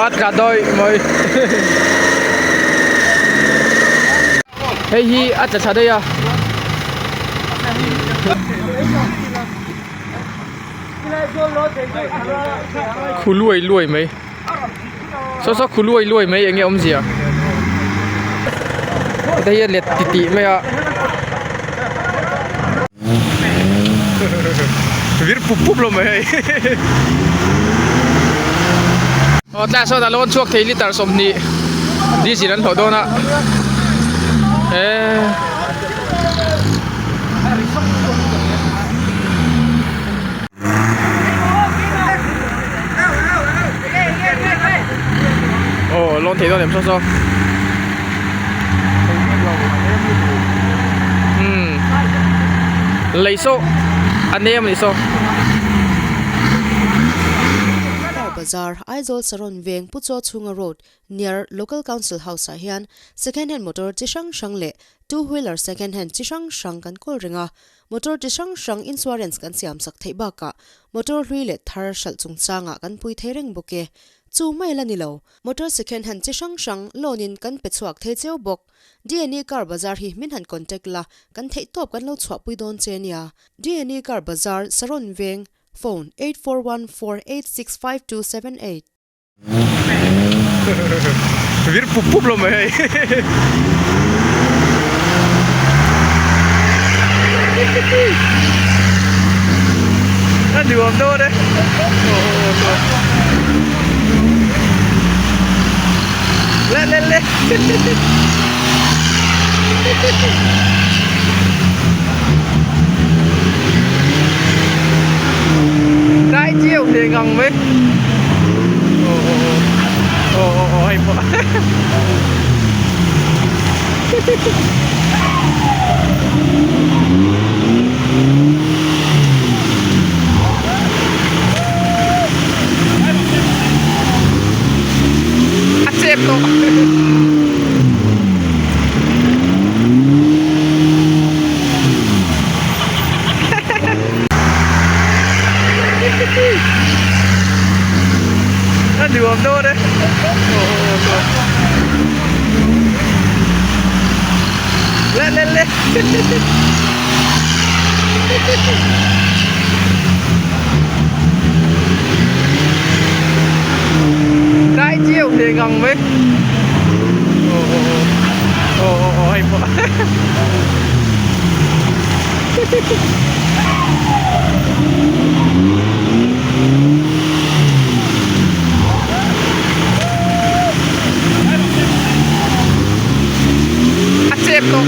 A tla dawi mai. Hei hi a tla thla daih a. Khu luai luai mai. Saw saw khu luai luai mai eng nge awmzia. Heta hi a let titih mai a. Vir pup pup lo mai hei. Aw tlai sawn a lawn chhuak thei litre 20 diesel an hlawh dawn a eh aw lawn thei dawn em saw saw umm lei saw a nem a ni saw. Car Bazar, Aizawl Saron Veng Pu Chaw Chhunga Road near Local Council House ah hian second hand motor chi hrang hrang leh two wheeler second hand chi hrang hrang kan kawl reng a, motor chi hrang hrang insurance kan siam sak theih bakah motor hlui leh thar hralh chungchangah kan pui thei reng bawk e. Chu mai la ni lo, motor second hand chi hrang hrang loan in kan pe chhuak thei cheu bawk. DNA Car Bazar hi min han contact la, kan theihtawp kan lo chhuahpui dawn che nia. DNA Car Bazar, Saron Veng, Phone, 8414865278. Vir pup pup lo mai hei. A nuam dawn e. Le le le. Kai chiu thì ngang mấy. Ồ ồ ồ ồ hay quá. A chep tawh. A nuam dawn e. Le le le. Kai chiu thì ngang mấy. Ồ ồ ồ ồ hay quá. A chep tawh.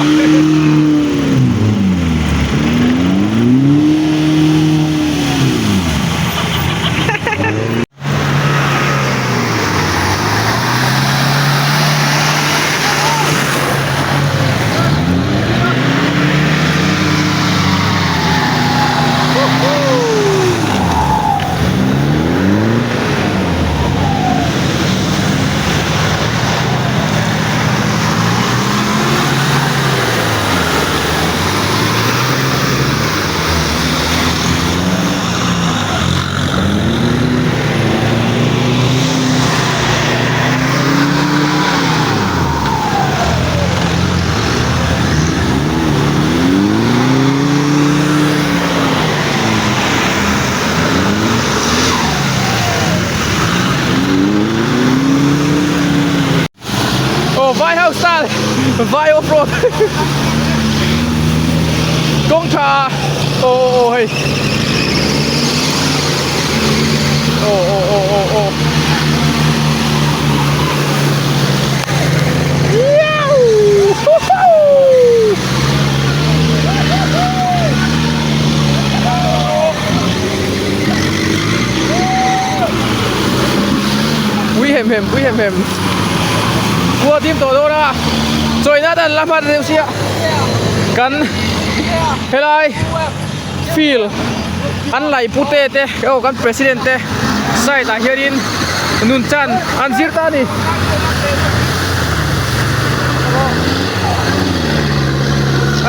Aw vai ho style vai off road kawng tha aw aw aw hei aw aw aw aw aw Ui hem hem ui hem hem Khua tim tawh dawn a chawina te an la hman deuh sia kan helai field an laih pute te aw kan president te side ah hianin nun chan an zir ta a ni.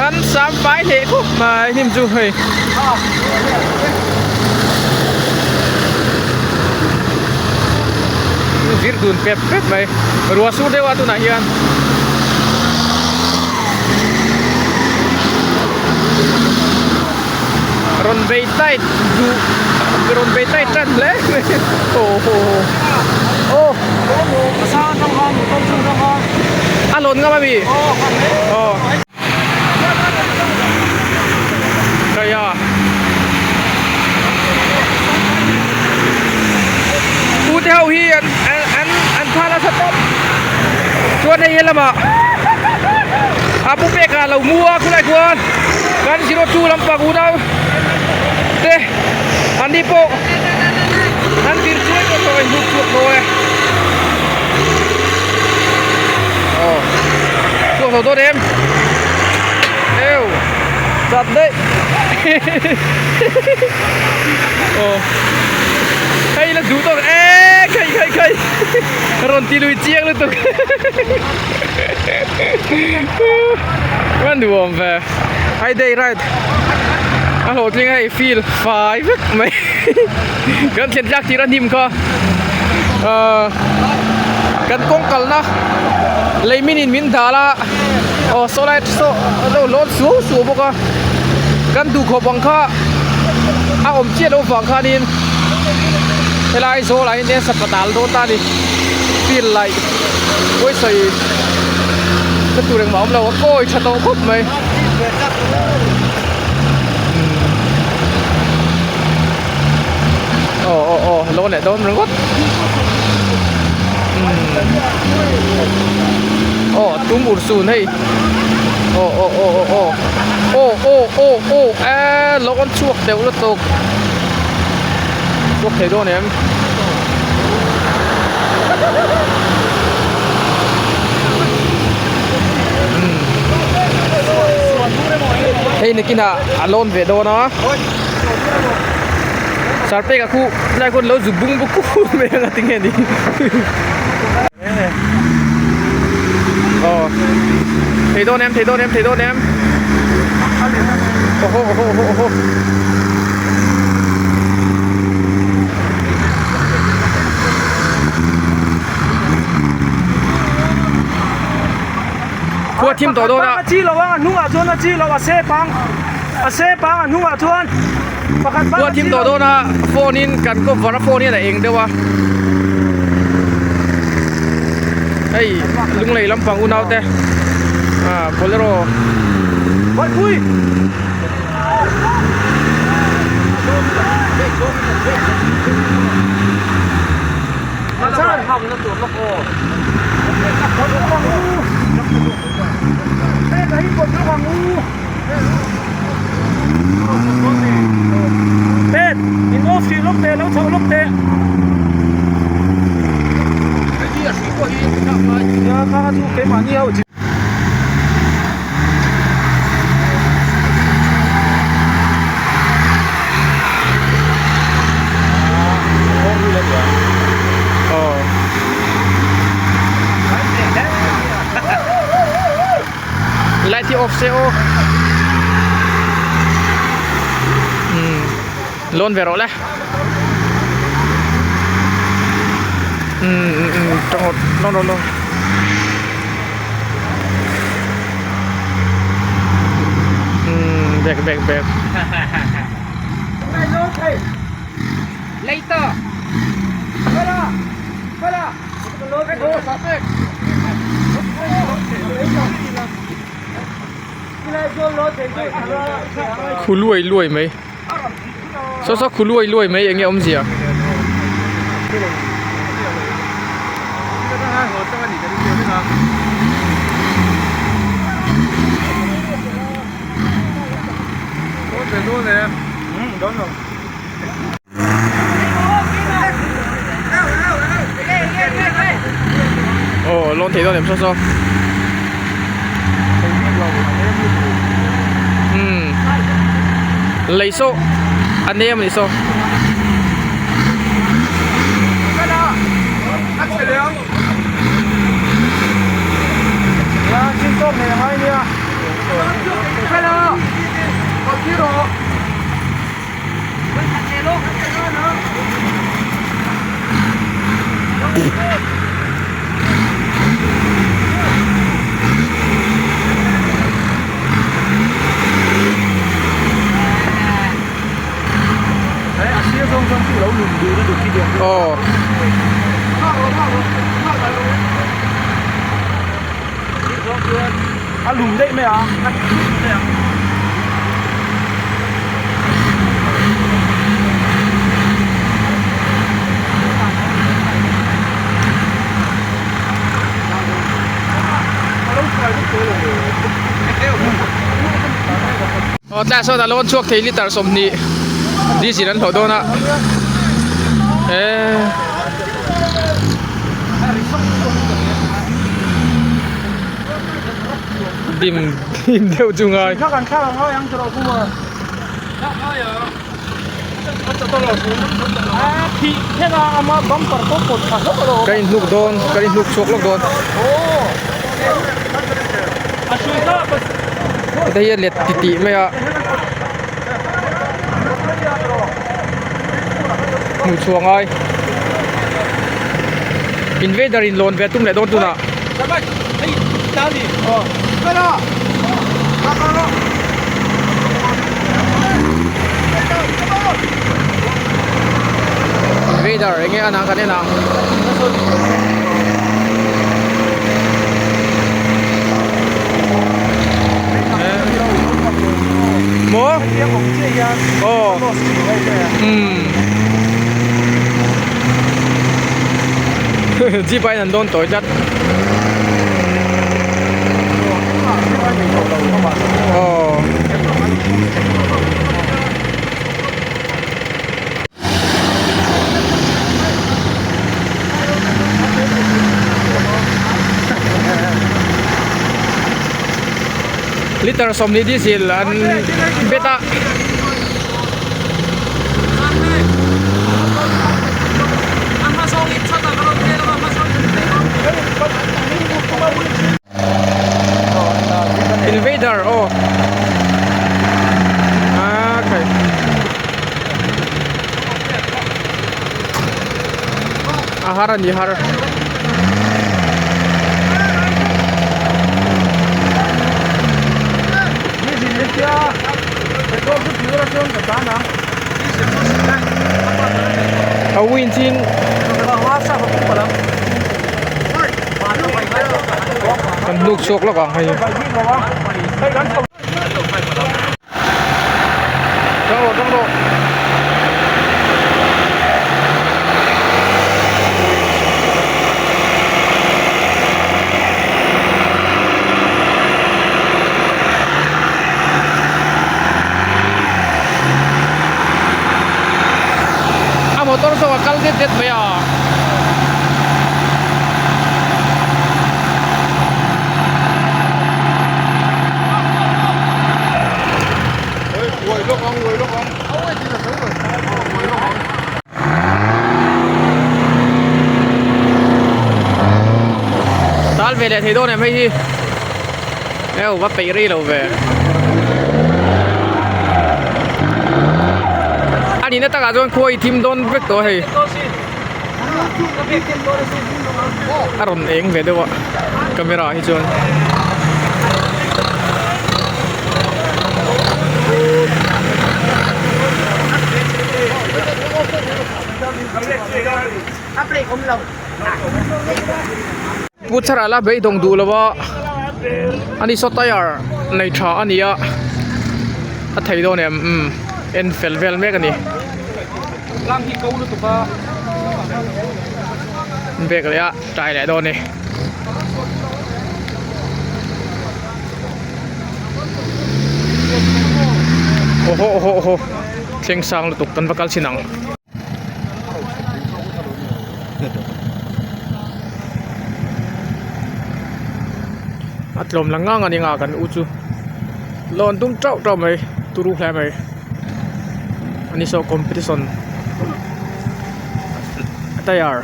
An sam fai hle khawp mai hnim chu hei. vir dun pep pep mai ruah sur deuh a tunah hian. Rawn bei tight duh rawn bei tight tan hle mai aw haw aw a lawn ngam ami aw kaya u te ho hi an an an thla nasa tawp chuan hei helamah a pu pekah lo mu a khulai khuan kan 02 lampang unau te an ni pawh an vir chuai tawh tawh a inhnuk chhuak tawh e aw chhuak tawh dawn em eu chat daih aw hei la duh tawk e khai khai khai rawn ti lui chiang lutuk Kan duhawm ve ai day ride a hlawhtling a hei feel fai vek mai kan thlen tlak tir a hnim kha ahh kan kawng kalna lei min in min dal a aw saw lai saw a lo lawn suau suau bawk a kan duhkhawp ang kha a awm chiah loh vang khanin helai zawlah hian eng sapa dal dawn ta a ni field laih pawisawi na tur engmah a awm lo a kawi tha tawh khawp mai aw aw aw lawn leh dawn ringawt aw tum ur sun hei aw aw aw aw aw aw aw aw aw eee lawn chhuak deuh lutuk chhuak thei dawn em. Hei nakinah a lawn ve dawn a sarpek a khu lai khawn lo zuk bung buk kur mai ang a tinge ni aw thei dawn em thei dawn em thei dawn em awhaw awhaw awhaw awhaw. Khua thim tawh dawn a. A chi lo a, a hnungah chuan a chi lo a se pang a se pang a hnungah chuan pakhat Khua thim tawh dawn a phone in kan cover a phone hian a eng deuh a. Hei lunglei lampang unau te ah bolero. Pui. Light hi off se aw umm lawn ve rawh le umm umm tawng rawh lawn rawh. Umm bag bag bag. Khu luai luai mai saw saw khu luai luai mai eng nge awmzia. Aw lawn thei dawn em saw saw umm lei saw a nem a ni saw. Aw. A lum daih mai a. Aw tlai sawn a lawn chhuak thei litre 20 diesel an hlawh dawn a eee dim dim deuh chu ngai. Ka inhnuk dawn ka inhnuk chhuak lawk dawn heta hi a let titih mai a hmuh chhuah ngai invader in lawn ve a tum leh dawn tunah. Invader enge a nang kan en ang. Maw? Aw. Hmm. Jeep a in an dawn tawi tlat. Aw. Liter 20 diesel an bet a. Invader aw ah khai a har a ni har. A winch in kan hnuk chhuak lawk ang hei. Tang rawh tang rawh. A motor zawk a kal det det mai a. Tal ve leh thei dawn em hei hi eu va peih rei lo ve a nihna takah chuan khua i thim dawn vek tawh a hei a rawn eng ve deuh a camera ah hi chuan. Pu Thara la beidawng duh lo a ani saw tyre nei tha a ni a a thei dawn em umm en fel vel mek a ni bag leh a tai leh dawn a ni. Aw haw aw haw aw haw thleng sang lutuk kan va kal chhin ang. A tlawm lang ngang a ni nga kan u chu lawn tum tauh tauh mai turu hle mai ani saw competition tyre.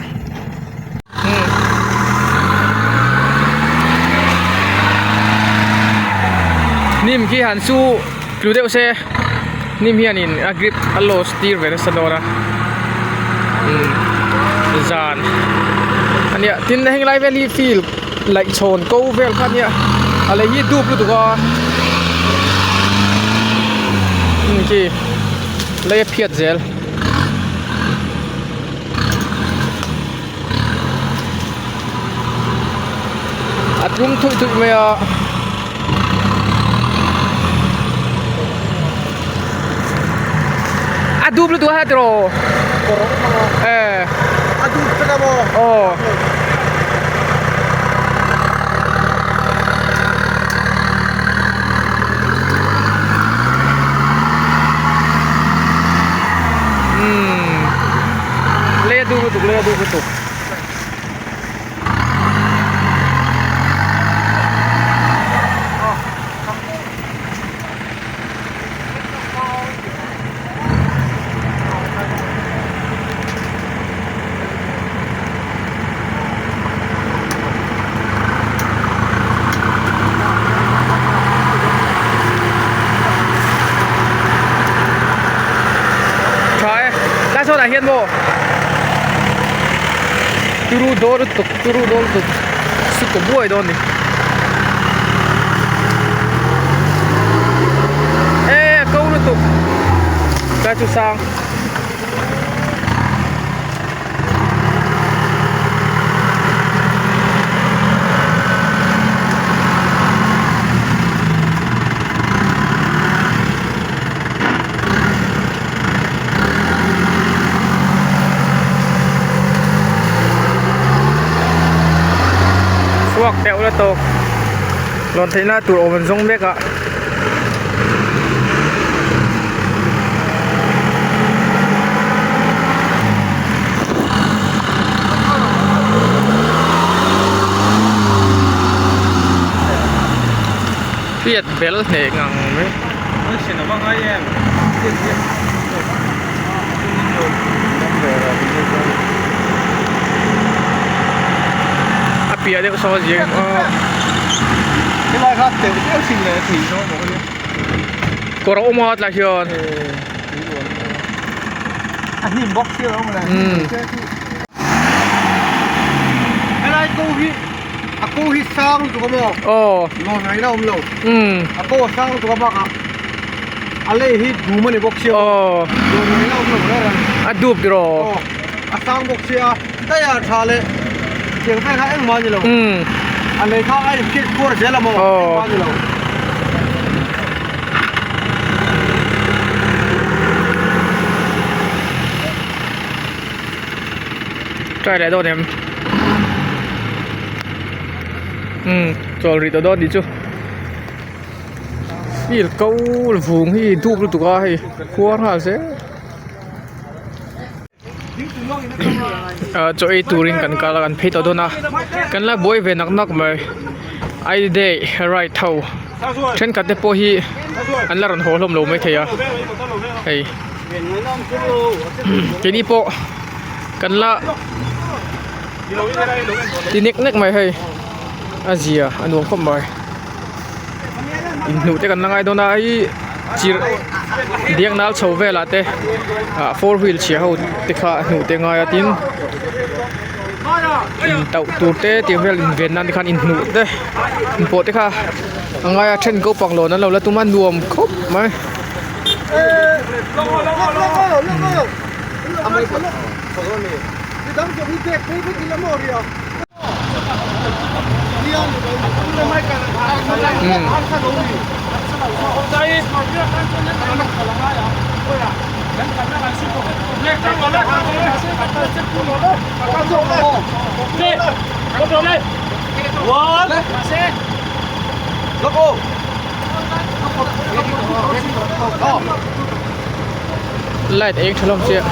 Hnim khi han chu tlu deuh se hnim hianin a grip a loss tir ve nasa dawn a umm zan. ania tin heng lai vel hi field laih chhawn ko vel kha ania a lei hi dup lutuk a umm khi lei a phiat zel. A tlum thuih thuih mai a. A dup lutuk a heti rawh e a dup vek a maw aw umm lei a dup lutuk lei a dup lutuk. Tha e tlai sawnah hian maw turu dawn lutuk turu dawn lutuk suka buai dawn a ni e a ko lutuk tlai chu sang. Chhuak deuh la tawk lawn theihna tur awm an zawng mek a. Hriat bel hneh ngang mai. A piah deuh saw a zir em aw. Kawr a awm a tlai hian. Umm. A ko hi sang lutuk a maw? Aw. Lawn ngaihna a awm lo. Umm. A ko a sang lutuk a bakah a lei hi dum a ni bawk sia. Aw. Lawn ngaihna a awm lo reng reng. A dup tiraw? Aw. A sang bawk sia tire tha leh tiang vel kha engmah a ni lo. Umm. A lei kha a infiat kuar zel a maw? Aw. Engmah a ni lo. Try leh dawn em? Umm chawl rih tawh dawn tih chu field ko vung hi dup lutuk a hei khuar nghal zel ah chaw ei turin kan kal a kan phei tawh dawn a kan la buai ve nak nak mai I day ride ho thenkhat te pawh hi an la rawn haw hlawm lo maithei a hei. Keini pawh kan la ti nek nek mai hei a zia a nuam khawp mai inhnuh te kan la ngai dawn a hei chirh biak nal chho velah te ah four wheel chhia ho te kha a hnuh te a ngai a tin intauh tur te tih vel inven nan te khan inhnuh te inpawh te kha a ngai a then ko pang lawn an lo la tum a nuam khawp mai. Light eng tha hlawm chiah.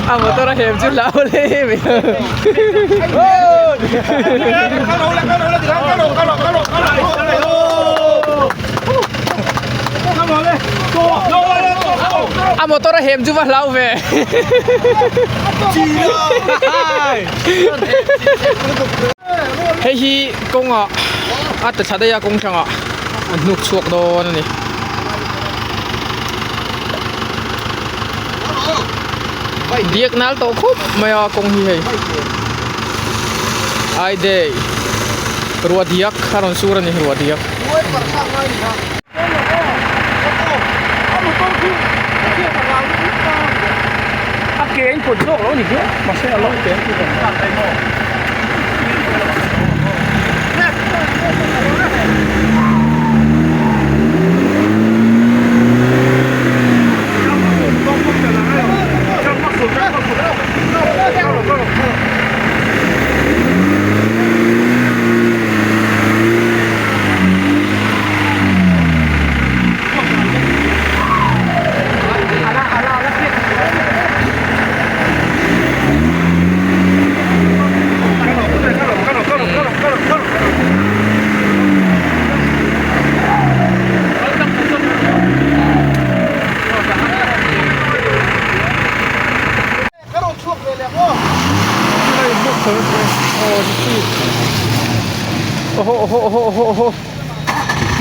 A motor a hem chu hlau hle mai. A motor a hem chu va hlau ve. Hei hi kawngah a ta thla daih a kawng hrangah a hnuk chhuak dawn a ni. Diak nal tawh khawp mai a kawng hi hei ai day ruah diak a rawn sur a ni ruah diak. A ke in pawt zawk lo ni hi mahse a lo ke an ti ve.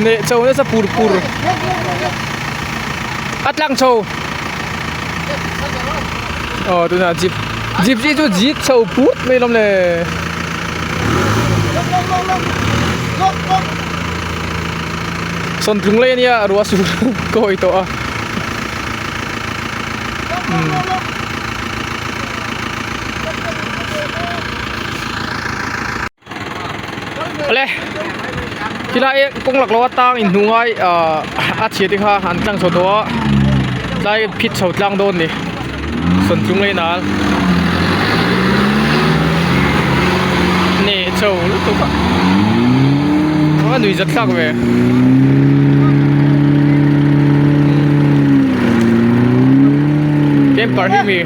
Neh chho nasa pur pur a tlang chho aw tunah jeep jeep hi chu jeep chho put mai lawm le. Sawntlung lei ania ruah sur kawi tawh a. Awle khilai kawng lak loh atang inhnu ngai ahh a chhia te kha an tlang chho tawh a tlai phit chho tlang dawn a ni sawntlung lei nal neh chho lutuk a a nuih zat thlak ve. Camper hi mi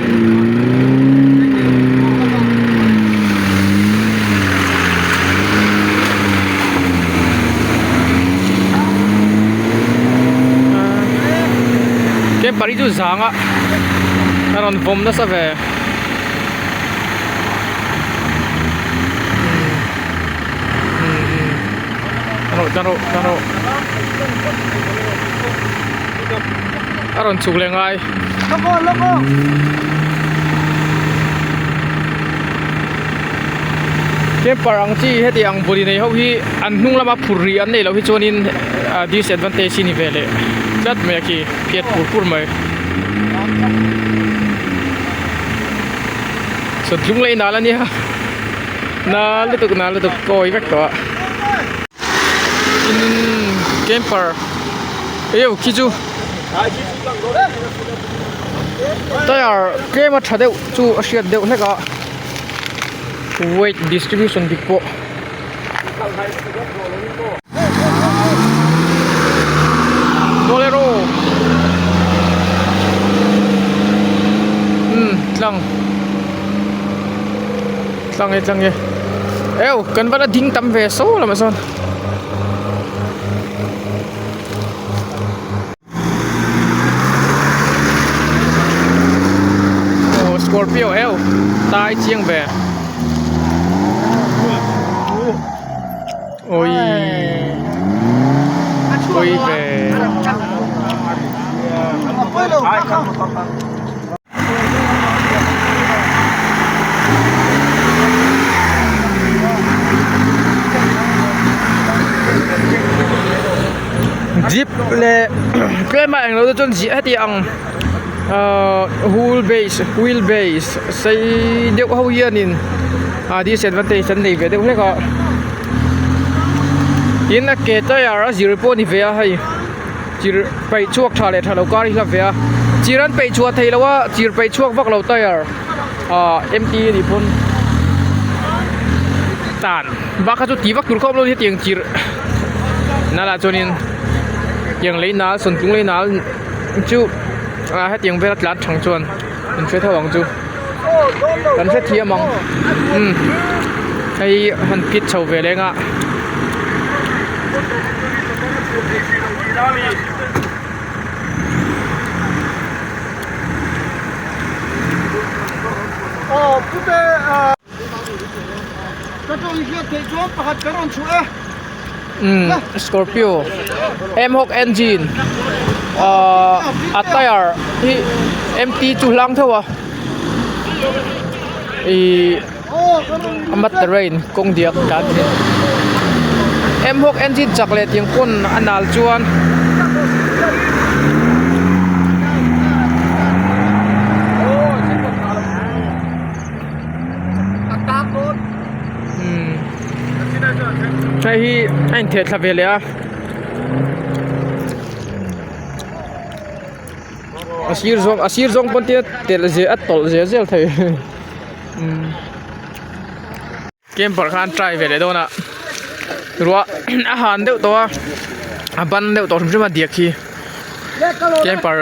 Camper hi chu zang a a rawn vawm nasa ve. A rawn chhuk leh ngai. Camper ang chi heti ang body nei ho hi an hnung lama phur rih an neih loh hi chuanin disadvantage hi ni ve leh tlat mai a khi phiat pur pur mai. Sawntlung leh inal a nia. Na lutuk na lutuk kawi vek tawh a tin camper eu khi chu tyre tlem a tha deuh chu a hriat deuh hlek a weight distribution dik pawh. Bolero umm tlang. Tlang e tlang e eu kan va la ding tam ve so lamah sawn aw scorpio eu tai chiang ve awii pui ve. Jeep leh tlem a englo te chuan ziah heti ang ahh wheel base wheel base sei deuh ho hianin ah disadvantage an nei ve deuh hlek a tin a ke tyre a zir pawh a ni ve a hei. Chir peih chhuak tha leh tha lo kar hi hla ve a chir an peih chhuah thei lo a chir peih chhuak vak lo tyre ah empty a nih pawn tan bak kha chu tih vak tur khawp lo hetiang chir nal ah chuanin tiang lei nal sawntlung lei nal chu ah hetiang vel a tlan thang chuan an hre tho ang chu kan hrethiam ang umm hei han phit chho ve leng a. Umm scorpio m hawk engine ahh a tyre hi empty chu hlang theuh a. Ihh a mat terrain kawng diak tlan thin em hawk engine chak leh tiang pawn a nal chuan umm hei hi a intheh thla ve leh a. A sir zawng a sir zawng pawn tia telh zel a tawlh zel zel thei umm camper khan try ve leh dawn a ruah a han deuh tawh a a ban deuh tawh hrim hrim a diak hi camper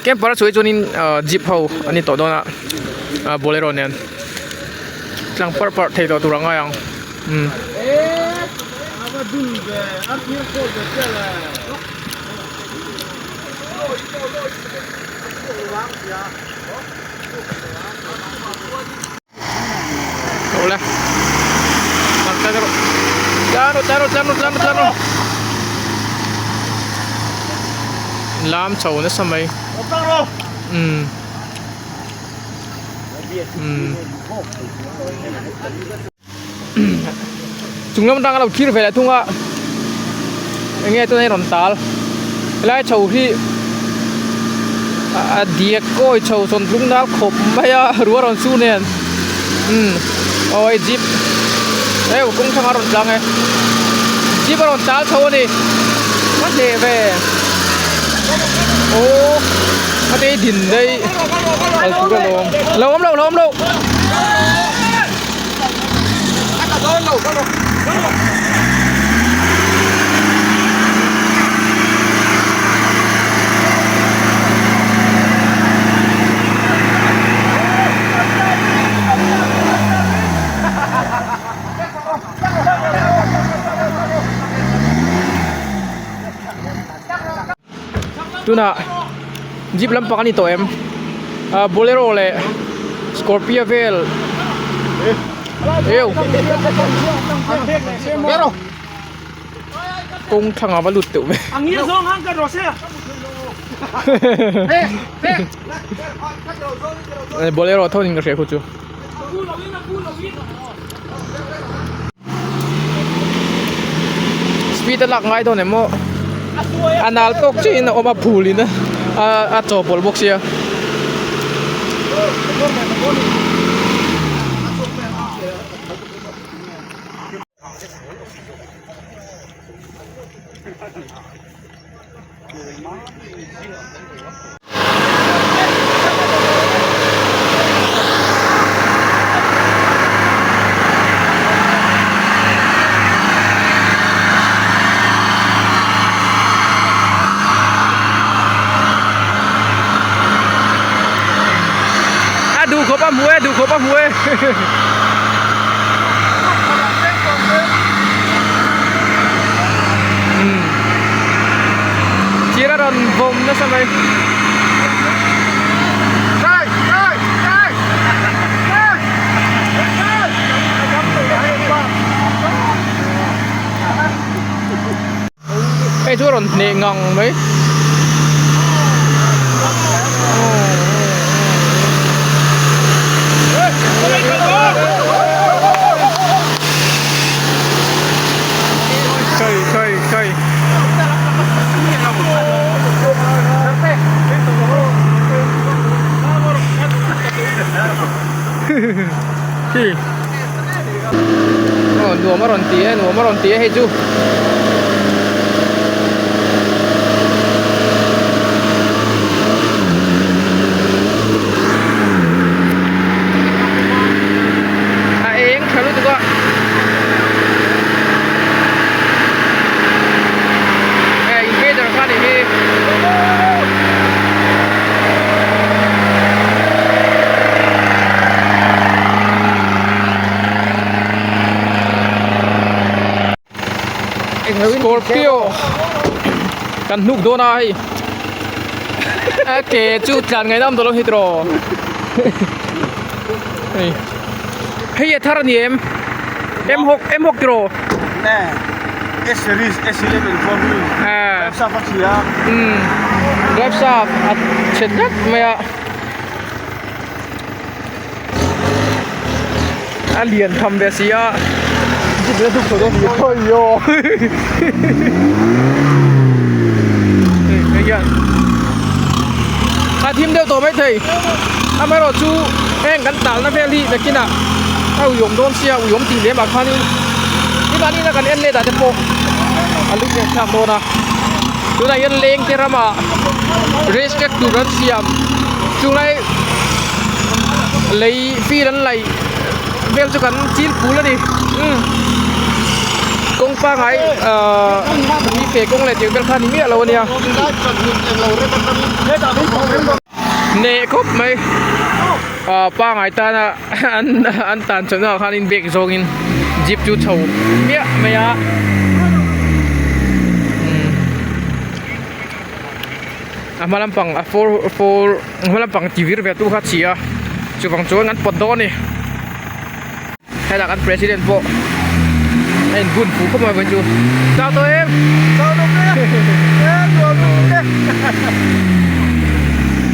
camper a chhuah hi chuanin ahh jeep ho an ni tawh dawn a ah bolero nen tlang parh parh thei tawh tur a ngai ang umm. Lam chho nasa mai umm umm chung lam atang a lo thlir ve leh thung a enge tuna hi rawn tal helai chho hi a diak kawi chho sawn tlung nal khawp mai a ruah rawn su nen umm aw hei jeep heu kawng thlang a rawn tlang e jeep a rawn tal chho a ni ka hneh ve aw a te din daih kal tur alawm lo awm lo lo awm lo. Tunah jeep lampang a ni tawh em ah bolero leh scorpio vel eu kawng thlang a va lut teuh ve bolero tho in ka hria khu chu. Speed a lak ngai dawn em aw a nal tawk chiah in a awm a phul in a a chawhpawlh bawk sia. A duh khawp a hmu e duh khawp a hmu e. Thir a rawn vawm nasa mai. Hei chu a rawn hneh ngang mai. Kai kai kai. Hi. Aw nuam a rawn ti e nuam a rawn ti e hei chu. A eng tha lutuk a. Hei invader kha ni hi. Scorpio kan hnuk dawn a hei a ke chu tlan ngaih nam dawn lo hi tiraw hei hei a thar a ni em em hawk em hawk tiraw nè S series S11 four wheel drive shaft a chhia um drive shaft a chhe tlat mai a. A lian tham ve si a jeep la duk chho dawn ni aw hei hian a thim deuh tawh maithei amaherawh chu heng kan talna vel hi nakinah a uiawm dawn sia uiawm tih lem ah khanin keimahni ina kan en let ah te pawh a lunglen thlak dawn a tunah hian leng te ramah race track tur an siam chulai lei field an laih vel chu kan chil phul a ni umm kawng pangai ahh mi fe kawng leh tih vel kha a ni miah lo a nia neh khawp mai ah pangai tana an an tan chawhna ah khanin bag zawngin jeep chu chho miah mai a umm a hma lampang a four four a hma lampang ti vir ve tu kha a chhi a chuvang chuan an pawt dawn a ni hetah kan president pawh a in bun fuh khawp mai vawiin chu chau tawh em chau tawh e nuam e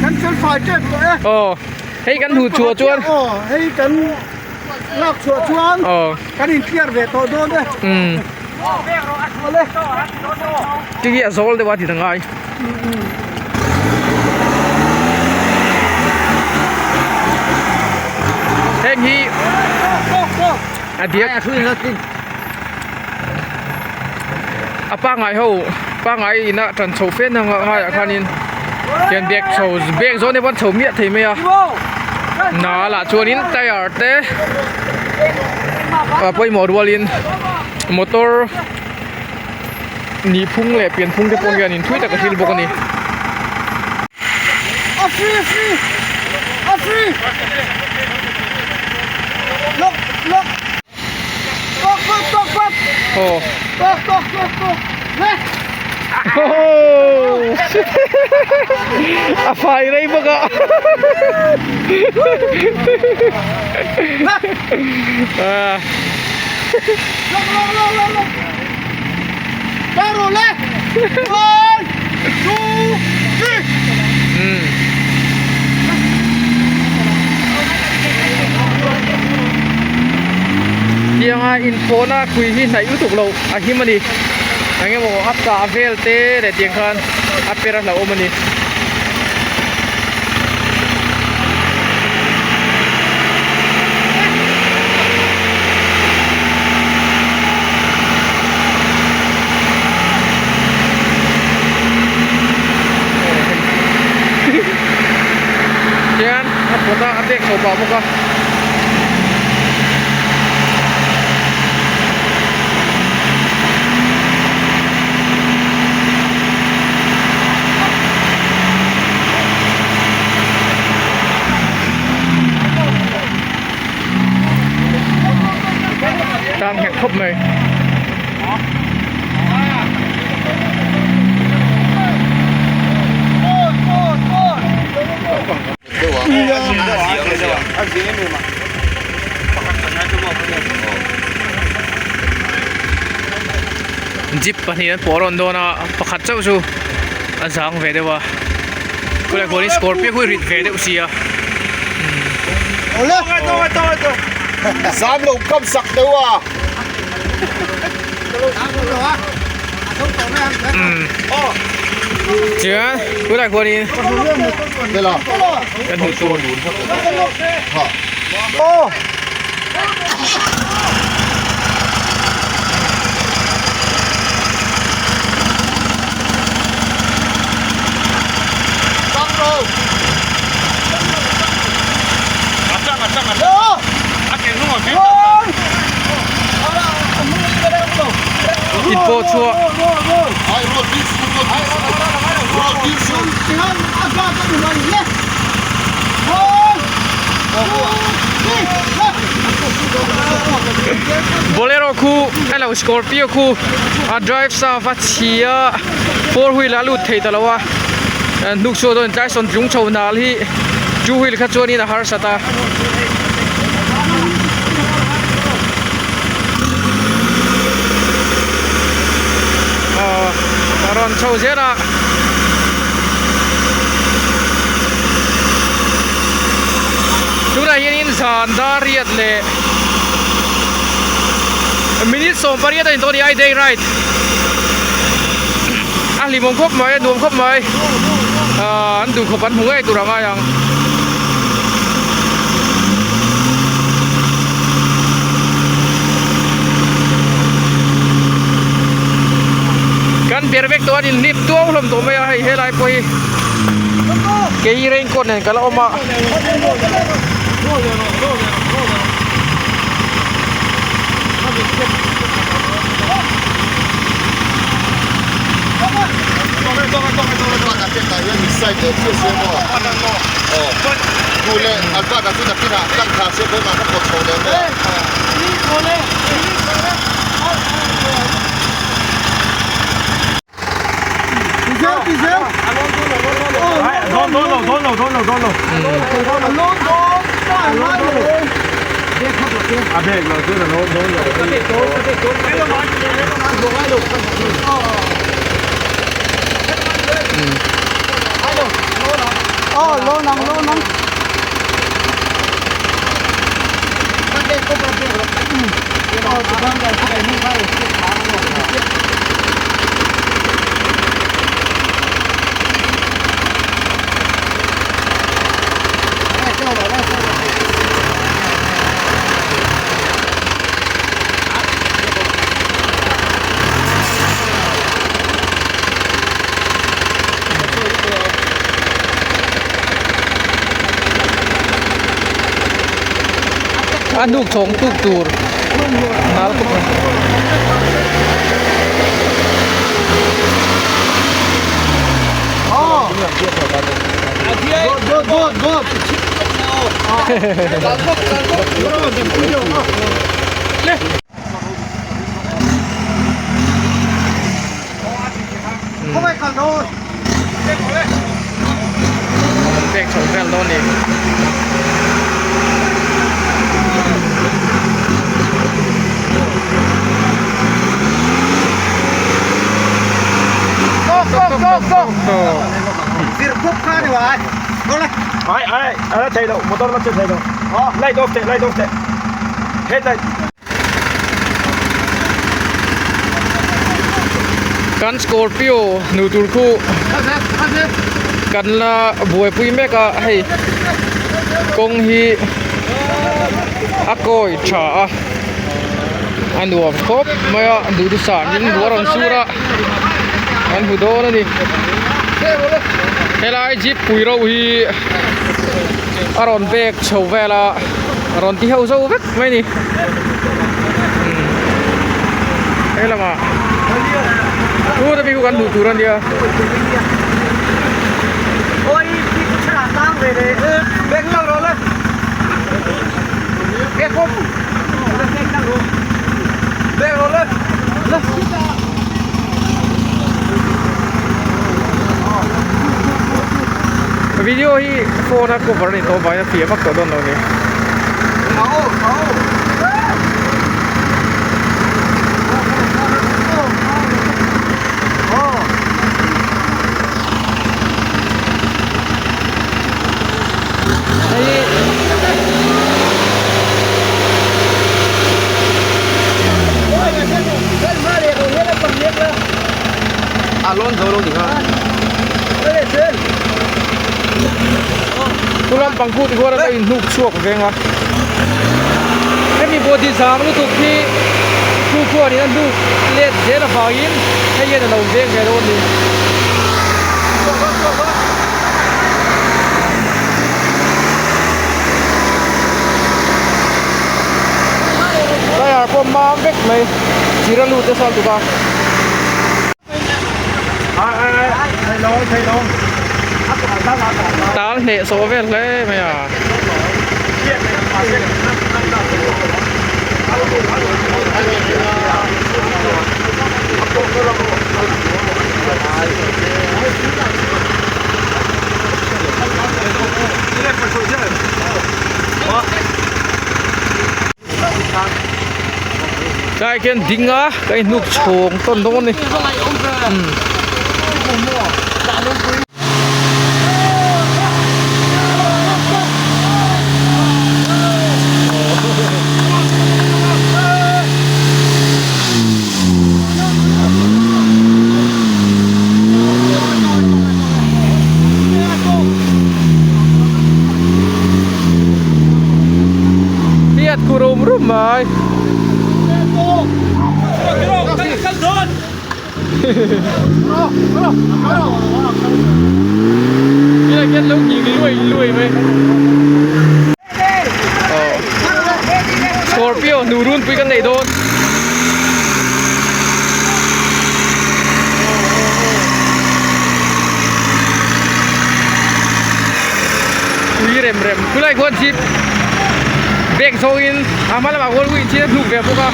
kan fel fai tep tawh e aw hei kan hmuh chhuah chuan aw hei kan lak chhuah chuan aw kan in clear ve tawh dawn e umm tih hi a zawl deuh a ti ta ngai. Heng hi a diak a pangai ho pangai ina tan chho fe na ngaiah khanin hian bag chho bag zawn te pawh an chho miah thei mai a na lah chuanin tyre te a pawimawh rualin motor. Nihphung leh pianphung te pawh hian inthui tak a hril bawk a ni. A free a free a free lock lock tok tok tok tok Aw. Tok tok tok tok le Oh! A fai rei bawk a. Ah. Lock lock lock lock lock One, two, three. Tianga inpawhna kui hi hnaih lutuk loh a him a ni. Eng emaw a kah vel te leh tiang khan a per a hlauhawm a ni. Hian a pawt a a bag chho pah bawk a. Tang nghet khawp mai. Jeep pahnih an pawh rawn dawn a pakhat chauh chu a zang ve deuh a khawlai khuanin scorpio khu rit ve deuh sia. Zam lo kam sak deuh a. Chuan tunah khuanin kan hmuh tur. In pawh chhuah Bolero khu hello Scorpio khu a drive shaft a chhia four wheel a lut thei ta lo a hnuk chhuah dawn tlai sawn tlung chho nal hi two wheel kha chuanin a harsat a. Aw a rawn chho zel a. Tunah hianin zan dar riat leh. 18 a ni tawh a ni I day ride a hlimawm khawp mai a nuam khawp mai ahh an duh khawp an hmu ngei tur a ngai ang. Kan ber vek tawh a ni hnip tuau hlawm tawh mai a hei helai pawh hi kei raincoat nen ka la awm a. A hnuk chhawng tuk tur nal khawp mai. Pek chho vel dawn ni. Go go go go. Zir khop kha ni wai. Go le. Ai ai, a thei lo, motor la che thei lo. Light off teh, light off teh. Headlight. Kan Scorpio hnu tur khu kan la buaipui mek a hei kawng hi a kawi tha a a nuam khawp mai a duhthusam in ruah rawn sur a kan hmu dawn a ni helai jeep pui ro hi a rawn bek chho vel a a rawn ti ho zo vek mai a ni he lamah thu te bik kan hmuh tur a nia. Video hi phone a cover a ni tawh avangin a fiah vak tawh dawn lo a ni. Chu lampang khu tichuan a inhnuk chhuak veng a hemi body zang lutuk hi khu khuanin a hnuk let zel avangin hei hian a lo veng ve dawn a ni. Tyre pawh mam vek mai chir a lut nasa lutuk a. Tal hneh sawh vel hle mai a. Tlai khian ding a ka inhnuk chhawng tawn dawn a ni. khu rum rum mai. Cái này cái lúc nhìn lùi lùi mày. Scorpio nu run pui kan nei dawn. Ui rem rem khulai khuan chip bag zawngin a hma lamah khuan ui chin a hnuk ve bawk a.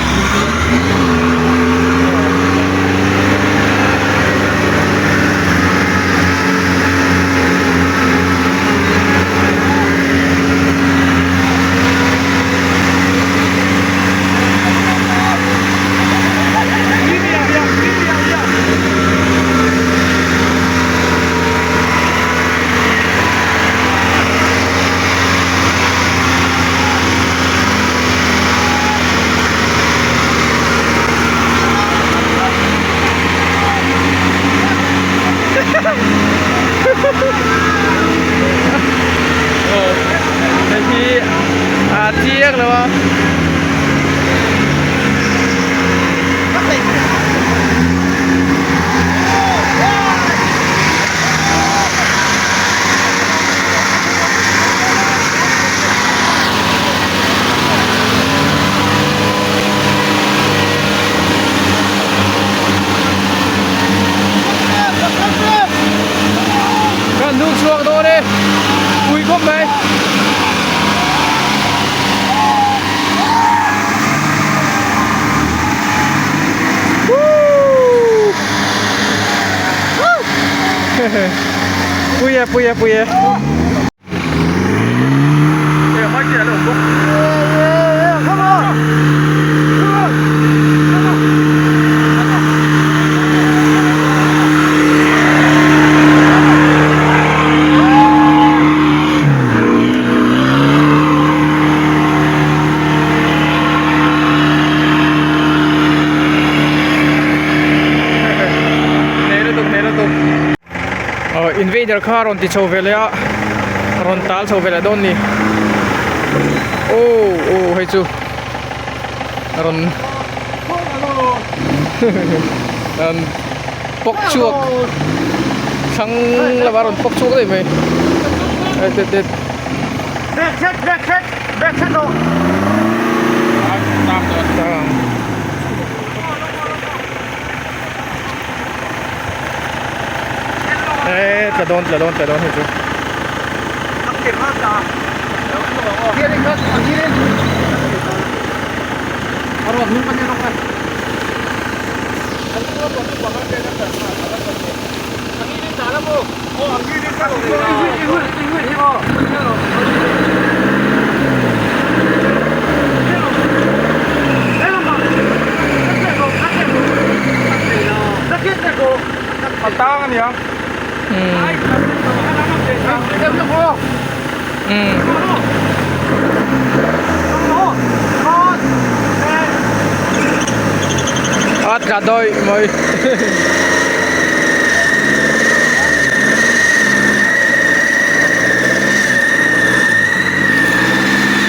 Hei hi a chiang lo a. Kan hnuk chhuak dawn e pui khawp mai. Pui e pui e pui e. Invader kha rawn ti chho ve leh a rawn tal chho ve leh dawn ni aw aw hei chu rawn rawn pawk chhuak thlang lama rawn pawk chhuak daih mai tet tet. Eee tla dawn tla dawn tla dawn hei chu. A tang a nia. A tla dawi mai.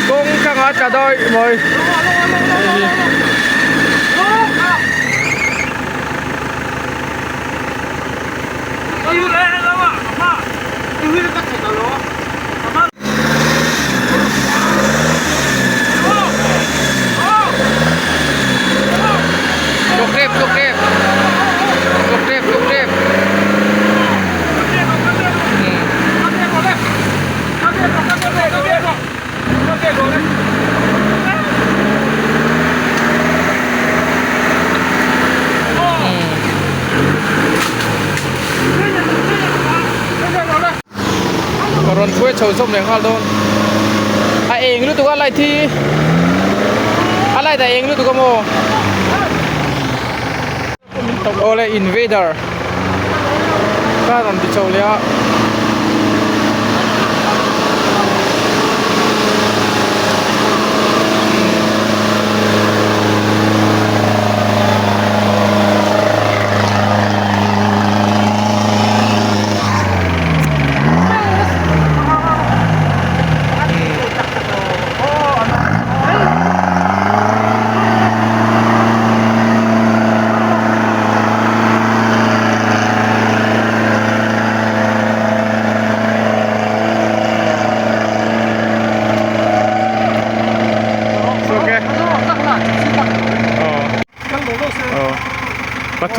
Kawng thlang a tla dawi mai. Rawn hruai chho zawm leh nghal dawn a eng lutuk a light hi a light a eng lutuk a maw awle invader kha rawn ti chho leh a.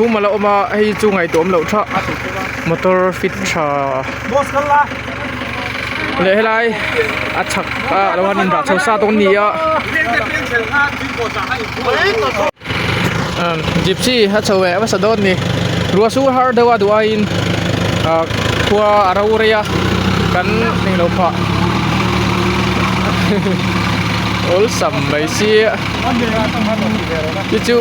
pathum a la awm a hei chu ngaihtuah awm loh tha motor fit tha leh helai a chhak ah lo han indah chho sa dawn a ni a umm gypsy a chho leh hmasa dawn a ni ruah sur har deuh a duh aiin ah khua a ro rei a kan englo phah awlsam mai sia te chu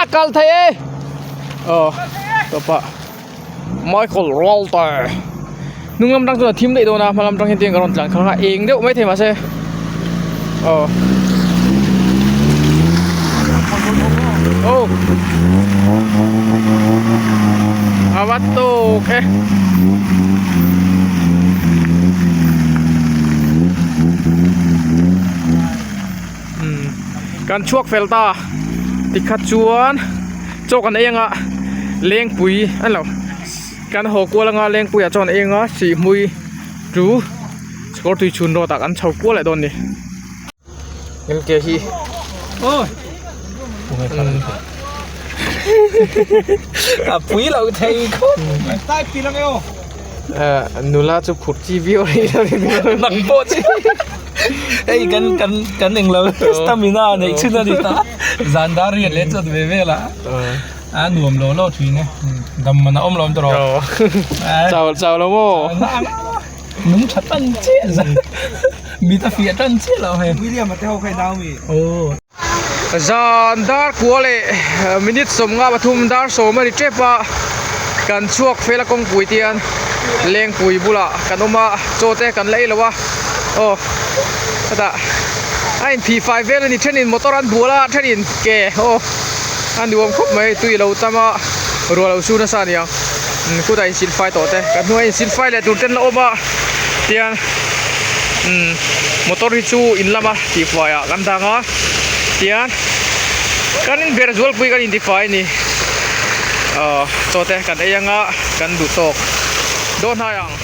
a kal thei e aw tawpah Michael Walter hnung lam tang chuan a thim daih dawn a hma lam tang hian tiang ka rawn tlan khalh a eng deuh maithei mahse aw aw a va tawk e. Kan chhuak fel ta tikhat chuan chaw kan ei anga lengpui a lo kan haw kual anga lengpuiah chuan ei anga sihhmui chu chhawr tui chhun rawt ah kan chho kual leh dawn a ni. Mk hi A pui lo thei khawp nula chu phur chi viau rih lo nang pawh chi hei kan kan kan englo stamina neih chhun a ni ta zan dar riat leh chuan ve vel a a nuam lo lo thin e dam man a awm lo tawh chau chau lo maw nung tha tan chiah zan mit a fiah tan chiah lo hei William a te ho kha i nau mi Zan dar kua leh minute sawmnga pathum dar sawm a ni tep a, kan chhuak fel a kawngpui te hian lengpui bulah kan awm a, chaw te kan la ei lo a, aw hetah a inphih fai vel a ni thenin motor an bual a thenin ke aw a nuam khawp mai tui lo tam a ruah lo su nasa a niang kutah insil fai tawh te kan hnungah insil fai leh tur ten la awm a tian umm motor hi chu in lama. Tihfai ah kan dang a tian kan in ber zualpui kan intifai a ni ahh chaw te kan ei anga kan duh tawk dawn hnai ang.